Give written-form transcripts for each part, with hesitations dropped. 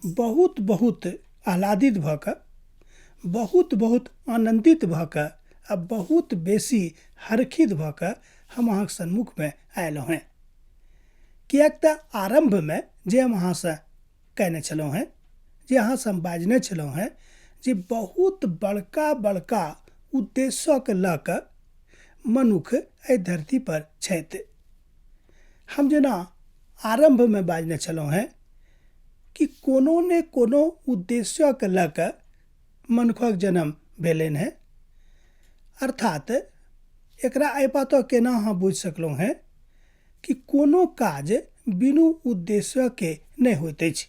बहुत बहुत आह्लादित भऽ कऽ, बहुत बहुत आनन्दित भऽ कऽ आ बहुत बेसी हरखित भऽ कऽ हम अहाँके सन्मुखमे आयलहुँ हेँ। किएक तऽ आरम्भमे जे हम अहाँसँ कहने छलहुँ हेँ, जे अहाँसँ हम बाजने छलहुँ हेँ जे बहुत बड़का बड़का उद्देश्यके लऽ कऽ मनुख एहि धरतीपर छथि। हम जेना आरम्भमे बाजने छलहुँ हेँ कि कोनो ने कोनो उद्देश्यके लऽ कऽ मनुखक जन्म भेलनि हेँ। अर्थात एकरा एहि बातक केना अहाँ बुझि सकलहुँ हेँ कि कोनो काज बिनु उद्देश्यके नहि होइत अछि।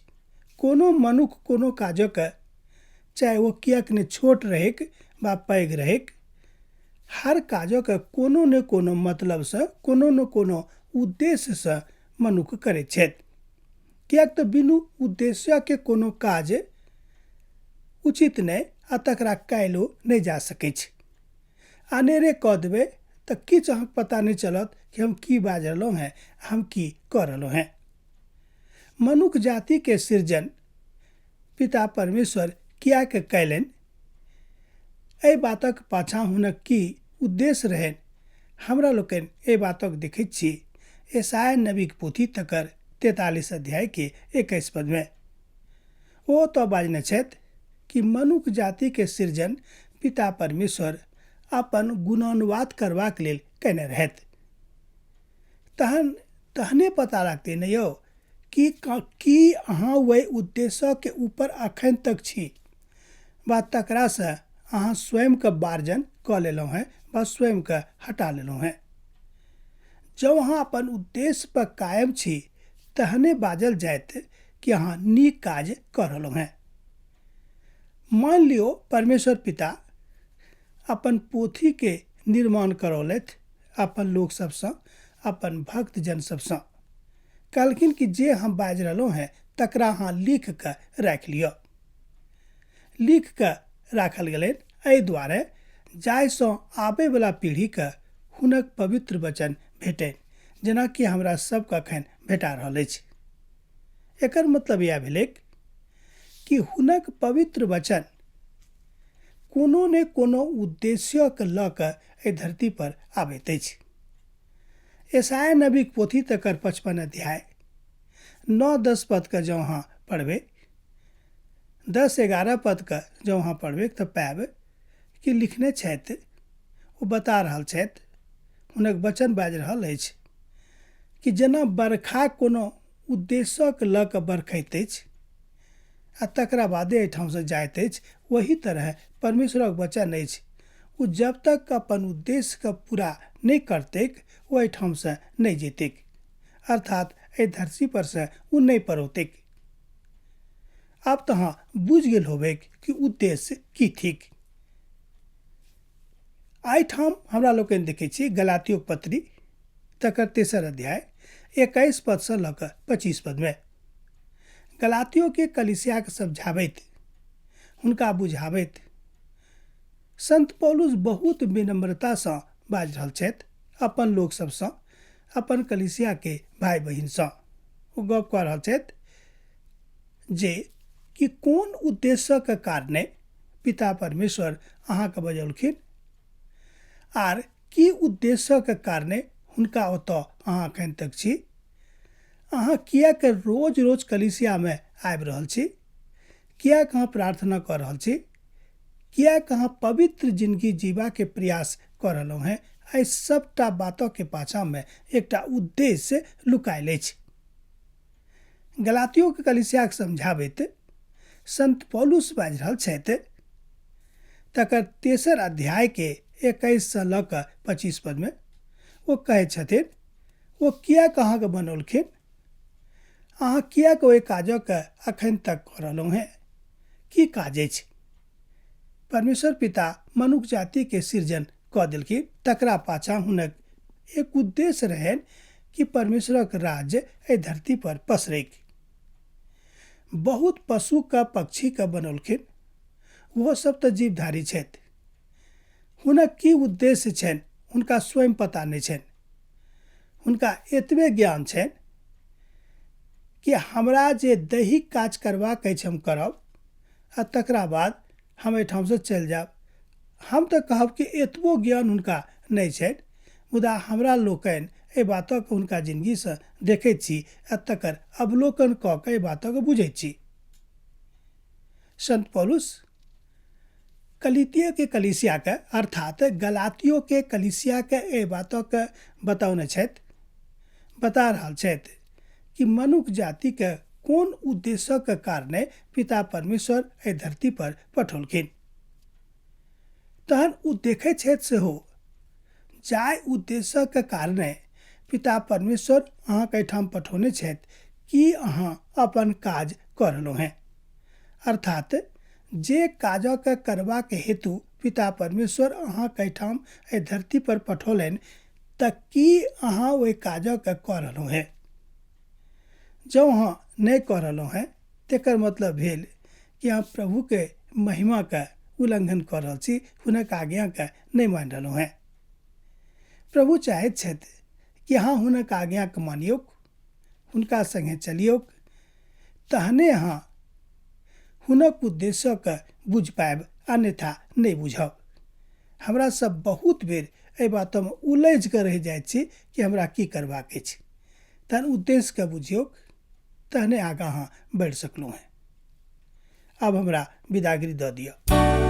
कोनो मनुख कोनो काजके चाहे ओ किएक नहि छोट रहैक वा पैघ रहैक, हर काजके कोनो ने कोनो मतलबसँ कोनो ने कोनो उद्देश्यसँ मनुख करैत छथि। किएक तऽ बिनु उद्देश्यके कोनो काज उचित नहि आ तकरा कयलो नहि जा सकैछ। अनेरे कऽ देबै तऽ किछु अहाँके पता नहि चलत कि हम की बाजि रहलहुँ हेँ, हम की कऽ रहलहुँ हेँ। मनुख जातिके सृजन पिता परमेश्वर किएक कयलनि, एहि बातक पाछाँ हुनक की उद्देश्य रहनि, हमरा लोकनि एहि बातक देखैत छी यशायाह नबीक पोथी तकर 43 अध्यायके 21 पदमे। ओ ओतऽ बाजने छथि कि मनुख जातिके सृजन पिता परमेश्वर अपन गुणानुवाद करबाक लेल कयने रहथि। तहन तहने पता लगतै ने यौ कि की अहाँ ओहि उद्देश्यके ऊपर अखन तक छी वा तकरासँ अहाँ स्वयंके बार्जन कऽ लेलहुँ हेँ वा स्वयंके हटा लेलहुँ हेँ। जँ अहाँ अपन उद्देश्य पर कायम छी तहने बाजल जायत कि अहाँ नीक काज कऽ रहलहुँ हेँ। मानि लियौ परमेश्वर पिता अपन पोथीके निर्माण करौलथि अपन लोक सबसँ, अपन भक्तजन सबसँ। कहलखिन कि जे हम बाजि रहलहुँ हेँ तकरा अहाँ लिख कऽ राखि लिअ। लिख कऽ राखल गेलनि एहि दुआरे जाहिसँ आबयवला पीढ़ीके हुनक पवित्र वचन भेटनि, जेनाकि हमरा सबके अखन भेटा रहल अछि। एकर मतलब इएह भेलैक कि हुनक पवित्र वचन कोनो ने कोनो उद्देश्यके लऽ कऽ एहि धरती पर आबैत अछि। यशायाह नबीक पोथी तकर 55 अध्याय 9-10 पदके जँ अहाँ पढ़बै, 10-11 पदके जँ अहाँ पढ़बै तऽ पायब कि लिखने छथि, ओ बता रहल छथि, हुनक वचन बाजि रहल अछि कि जेना बरखा कोनो उद्देश्यक लऽ कऽ बरखैत अछि आ तकरा बादे एहिठामसँ जाइत अछि, ओही तरहे परमेश्वरक वचन अछि, ओ जब तक अपन उद्देश्यके पूरा नहि करतैक ओ एहिठामसँ नहि जेतैक, अर्थात एहि धरती पर से ओ नहि पड़ौतैक। आब तऽ अहाँ बुझि गेल होबैक कि उद्देश्य की थिक। एहिठाम हमरा लोकनि देखै छी गलातियोक पत्री तकर तेसर अध्याय 21 पदसँ लऽ कऽ 25 पदमे गलातियोके कलीसियाके समझाबैत, हुनका बुझाबैत संत पौलुस बहुत विनम्रतासँ बाजि रहल छथि अपन लोक सबसँ, अपन कलीसियाके भाय बहिनसँ। ओ गप कऽ रहल छथि जे कि कोन उद्देश्यके कारणे पिता परमेश्वर अहाँके बजौलखिन आर की उद्देश्यके कारणे हुनका ओतऽ अहाँ एखन तक छी। अहाँ किएक रोज रोज कलीसियामे आबि रहल छी, किएक अहाँ प्रार्थना कऽ रहल छी, किएक अहाँ पवित्र जिंदगी जीबाके प्रयास कऽ रहलहुँ हेँ। एहि सबटा बातके पाछाँमे एकटा उद्देश्य लुकायल अछि। गलातियोके कलीसियाके समझाबैत संत पौलुस बाजि रहल छथि तकर तेसर अध्यायके 21 सँ लऽ कऽ 25 पदमे ओ कहै छथिन, ओ किएक अहाँके बनौलखिन, अहाँ किएक ओहि काजके अखन तक कऽ रहलहुँ हेँ, की काज अछि। परमेश्वर पिता मनुख जातिके सृजन कऽ देलखिन, तकरा पाछाँ हुनक एक उद्देश्य रहनि कि परमेश्वरक राज्य एहि धरती पर पसरैक। बहुत पशुके पक्षीके बनौलखिन, ओहो सब तऽ जीवधारी छथि। हुनक की उद्देश्य छनि हुनका स्वयं पता नहि छनि। हुनका एतबे ज्ञान छनि कि हमरा जे दैहिक काज करबाक अछि हम करब आ तकरा बाद हम एहिठामसँ चलि जायब। हम तऽ कहब कि एतबो ज्ञान हुनका नहि छनि, मुदा हमरा लोकनि एहि बातक हुनका जिनगीसँ देखैत छी आ तकर अवलोकन कऽ कऽ एहि बातक बुझैत छी। संत पौलुस कलितियके कलीसियाके अर्थात गलातियोके कलीसियाके एहि बातक बतौने छथि, बता रहल छथि कि मनुख जातिके कोन उद्देश्यक कारणे पिता परमेश्वर एहि धरती पर पठौलखिन। तहन ओ देखैत छथि सेहो जाहि उद्देश्यक कारणे पिता परमेश्वर अहाँके एहिठाम पठौने छथि कि अहाँ अपन काज कऽ रहलहुँ हेँ, अर्थात जे काजक करबाक हेतु पिता परमेश्वर अहाँके एहिठाम एहि धरती पर पठौलनि तऽ की अहाँ ओहि काजक कऽ रहलहुँ हेँ। जँ अहाँ नहि कऽ रहलहुँ हेँ तेकर मतलब भेल कि अहाँ प्रभुके महिमाके उल्लंघन कऽ रहल छी, हुनक आज्ञाके नहि मानि रहलहुँ हेँ। प्रभु चाहैत छथि कि अहाँ हुनक आज्ञाके मानियौक, हुनका सङ्गे चलियौक, तहने अहाँ हुनक उद्देश्यके बुझि पायब, अन्यथा नहि बुझब। हमरा सब बहुत बेर एहि बातमे उलझि कऽ रहि जाइत छी कि हमरा की करबाक अछि। तहन उद्देश्यके बुझियौक, तहने आगाँ अहाँ बढ़ि सकलहुँ हेँ। आब हमरा विदागिरी दऽ दिअ।